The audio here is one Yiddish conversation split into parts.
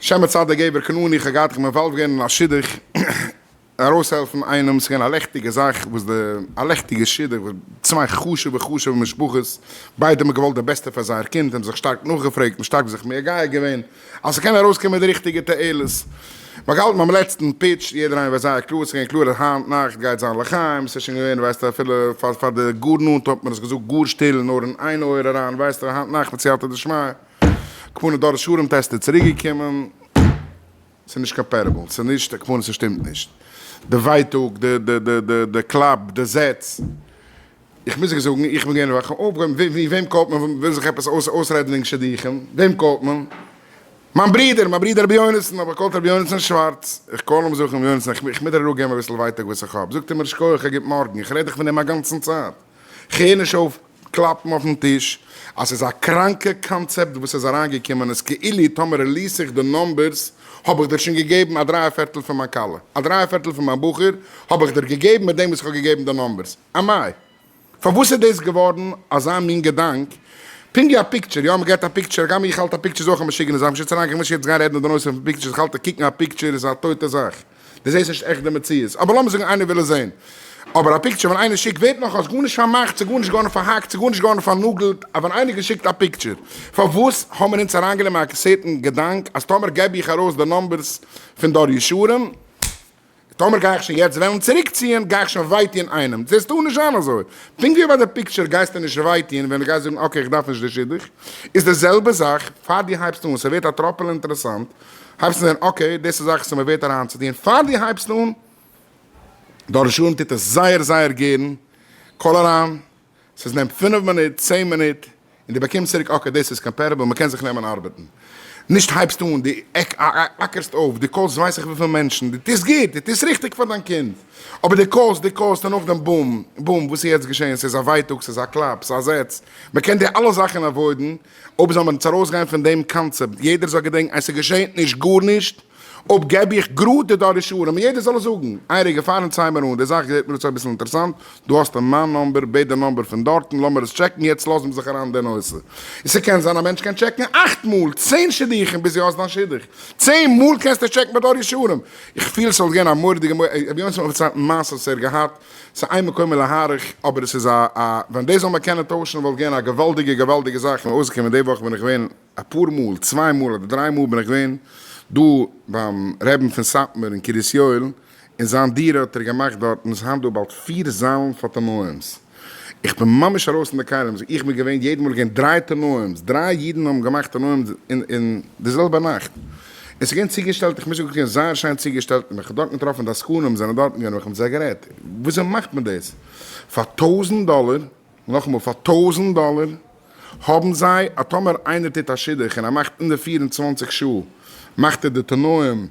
שם הצדיק גבר כנעני איך האב געהאט איך בין involved געווען אין א שידוך ארויסהעלפן איינעם, ס'איז געווען א לעכטיגע זאך וואס די, א לעכטיגע שידוך וואס צוויי חשובע חשובע משפחות ביידע האבן געוואלט די בעסטע פאר זייער קינד, האבן זיך שטארק נאכגעפרעגט און שטארק זיך מייגע געווען אז ס'קען ארויסקומען די ריכטיגע תועלת. מ'האט געהאלטן ביים לעצטן pitch, יעדער איינער ווייסט זייער קלאר, ס'איז געווען קלאר אז היינט נאכט גייט זיין לחיים, ס'איז שוין געווען ווייסטו אפילו פאר פאר די גאר נאנטע האט מען עס געזאגט גאר שטיל נאר אין איין אויער אריין, ווייסטו היינט נאכט מיט סייעתא דשמיא, כמובן דור ישרים test איז צוריקגעקומען. ס'איז נישט compatible, ס'איז נישט, כמובן ס'שטימט נישט. די ווייטאג, די די די די די קלאפ, די זעץ. איך מוז אייך זאגן, איך בין געווען וואך אויפגעהויבן, ווי ווי וועם call ט מען ווען מ'וויל זיך עפעס אויס אויסרעדן וועגן שידוכים? וועם call ט מען? מיין ברודער, מיין ברודער רבי יונתן, האב איך גע call ט רבי יונתן שווארץ, איך call אים זאג איך רבי יונתן איך איך מוז דיר אראפגעבן אביסל ווייטאג וואס איך האב, זאגט ער מיר שכוח א גוט מארגן, איך רעד דאך פון דעם א גאנצן צייט, כ'הער נישט אויף קלאפן אויפן טיש אז ס'איז א קראנקע קאנצעפט וואס איז אריינגעקומען איז כאילו טאמער release איך די numbers האב איך דיר שוין געגעבן א דריי פערטל פון מיין כלה, א דריי פערטל פון מיין בחור האב איך דיר געגעבן מיט דעם וואס איך האב געגעבן די numbers. אמאי? פארוואס איז דאס געווארן אזא מין געדאנק? פונקט ווי א picture, יא מ'געט א picture, הגם איך האלט א picture איז אויך א משוגענע זאך, נישט יעצט אריינגיין, כ'וויל נישט יעצט גיין רעדן אויף די נושא פון pictures, איך האלט אז קוקן א picture איז א טויטע זאך. דו זעסט נישט עכט די מציאות, אבער לאמיר זאגן איינער וויל עס זען, אבער א picture ווען איינער שיקט ווערט נאך אלס גארנישט פארמאכט, ס'איז גארנישט געווארן פארהאקט, ס'איז גארנישט געווארן פארנאגלט, אבער ווען איינער געשיקט א picture, פארוואס האבן מיר אונז אריינגענומען א certain געדאנק אז טאמער געב איך ארויס די numbers פון דור ישרים, טאמער גיי איך שוין יעצט וועלן צוריקציען, גיי איך שוין וויי טוען איינעם, דאס טאר נישט זיין אזוי, פונקט ווי ביי די picture גייסטו נישט וויי טוען ווען דו גייסט זאגן okay איך דארף נישט די שידוך, איז די זעלבע זאך פאר דו הייבסט אן, ס'ווערט א טראפעלע אינטערעסאנט, הייבסט אן זען okay דאס איז זאך וואס איז מיר ווערט אריינצוטון, פאר דו הייבסט אן, דור ישרים טוט עס זייער זייער גערן, call אריין, ס'איז נעמט פינף מינוט, צען מינוט, און דו באקומסט צוריק okay דאס איז compatible, מ'קען זיך נעמען ארבעטן. נישט הייבסט אן, דו אקערסט אויף, דו call סט ווייס איך וויפיל מענטשן, דו טוסט גוט, דו טוסט ריכטיג פאר דיין קינד, אבער דו call סט, דו call סט און נאכדעם בום, בום, וואס איז יעצט געשען, ס'איז א ווייטאג, ס'איז א קלאפ, ס'איז א זעץ, מ'קען די אלע זאכן avoid ן, אויב זאל מען אונז ארויסגיין פון דעם קאנצעפט, יעדער זאל געדענקן אז ס'געשעהט נישט גארנישט, אויב געב איך גראד די דור ישרים און יעדער זאל עס זאגן, איין רגע פאר אונז הייבן אן, די זאך זעהט מיר אויס אביסל אינטערעסאנט, דא האסטו מיין number, בעט די number פון דארטן, לאמיר עס check ן, יעצט לאזן מיר זיך אריין אין די נושא. און ס'קען זיין א מענטש קען check ן אכט מאל, צען שידוכים ביז דו האסט דיין שידוך, צען מאל קענסטו check ן ביי דור ישרים, איך פיל ס'וואלט געווען א מורא'דיגע מ א, רבי יונתן האט מיר פארציילט מעשה וואס ער האט געהאט, ס'איז אין מקומו להאריך, אבער עס איז א א ווען דאס זאל מען קענען טוישן וואלט געווען א געוואלדיגע געוואלדיגע זאך, און אויסגעקומען די וואך בין איך געווען אפאר מאל, צוויי מאל אדער דריי מאל בין איך געווען דא ביים רעבין פון סאטמאר אין קרית יואל, אין זיין דירה האט ער געמאכט דארטן, איז היינט דא באלד פיר זאלן פאר תנאים'ס, איך בין ממש ארויס אין די כלים, איך בין געווען יעדן מאל געווען דריי תנאים'ס, דריי אידן האבן געמאכט תנאים אין די זעלבע נאכט, און ס'איז געווען צוגעשטעלט, איך מוז זאגן ס'איז געווען זייער שיין צוגעשטעלט, און איך האב דארטן געטראפן די עסקנים זענען דארטן געווען, און איך האב מיט זיי גערעדט, וויאזוי מאכט מען דאס? פאר טויזענט דאלער, נאכאמאל פאר טויזענט דאלער, האבן זיי, אז טאמער איינער טוט א שידוך און ער מאכט אין די 24 שעה מאכט ער די תנאים,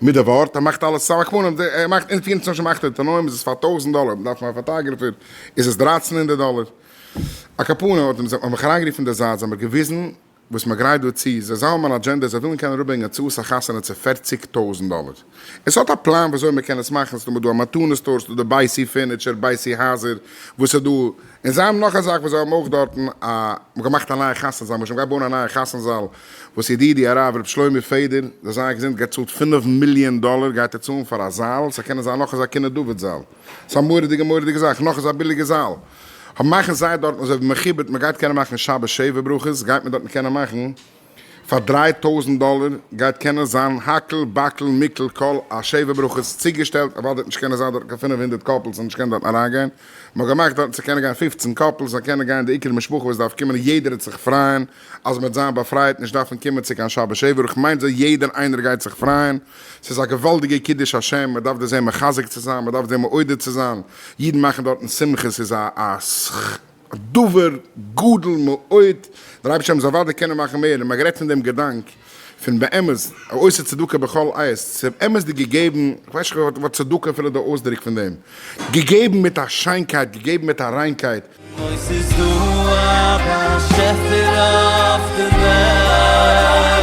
מיט די ווארט, ער מאכט אלעס צוזאם, הכוונה, ער מאכט אין 24 מאכט ער תנאים איז עס פאר טויזענט דאלער, דארף מען א photographer איז עס דרייצן הונדערט דאלער. א כפרה האט אים מיך אריינגערופן אין די זייט, זיי האבן מיר געוויזן וואס מען גרייט דא צו, זיי האבן אן agenda, זיי ווילן קענען אראפברענגען הוצאות החתונה צו פערציג טויזענט דאלער. עס האט א פלאן ווי אזוי מען קען עס מאכן, ס'איז דא דא א מתנה store, ס'איז דא די בייסי furniture, בייסי הייזער, וואס איז דא, און זיי האבן נאך א זאך וואס זיי האבן אויך דארטן, א, מ'האט געמאכט א נייע חתונה זאל, מ'האט שוין גייט בויען א נייע חתונה זאל, וואס ידידי הרב ר' שלמה פעדער, זאל זיין געזונט, גייט צאלט פינף מיליאן דאלער גייט ער צאלן פאר א זאל, ס'זאל קענען זיין נאך אזא קינא דוד זאל, ס'איז א מורא'דיגע מורא'דיגע זאך, נאך אזא ביליגע זאל, האבן מאכן זיי דארטן אזוי ווי מכובד, מ'גייט קענען מאכן שבת שבע ברכות, גייט מען דארטן קענען מאכן. פאר 3000 דאלער גייט קענען זיין האקל באקל מיקל כל א שבע ברכות צוגעשטעלט, אוודאי וועט נישט קענען זיין דארט קיין 500 couples און נישט קענען דארטן אריינגיין, מ'האט געמאכט דארטן צו קענען גיין 15 couples, זאל קענען גיין די עיקר משפחה וואס דארף קומען און יעדער וועט זיך פרייען אז מ'וועט זיין באפרייט נישט דארפן קומען צו קיין שבת שבע ברוך, מיינט זיי יעדער איינער גייט זיך פרייען, ס'איז א געוואלדיגע קידוש השם, מ'דארף דאס זען מחזק צו זיין, מ'דארף זען מעודד צו זיין, אידן מאכן דארטן שמחות, ס'איז א א. דבר גדול מאוד, דער אייבערשטער זאל אוודאי קענען מאכן מער, און מען האט גערעדט פון דעם געדאנק פון באמת עושה צדקה בכל עת, ס'איז אמת'דיג געגעבן, איך ווייס נישט וואס צדקה אפילו די אויסדרוק פון דעם, געגעבן מיט א שיינקייט, געגעבן מיט א ריינקייט. אוי ס'איז דא א באשעפער אויף די וועלט.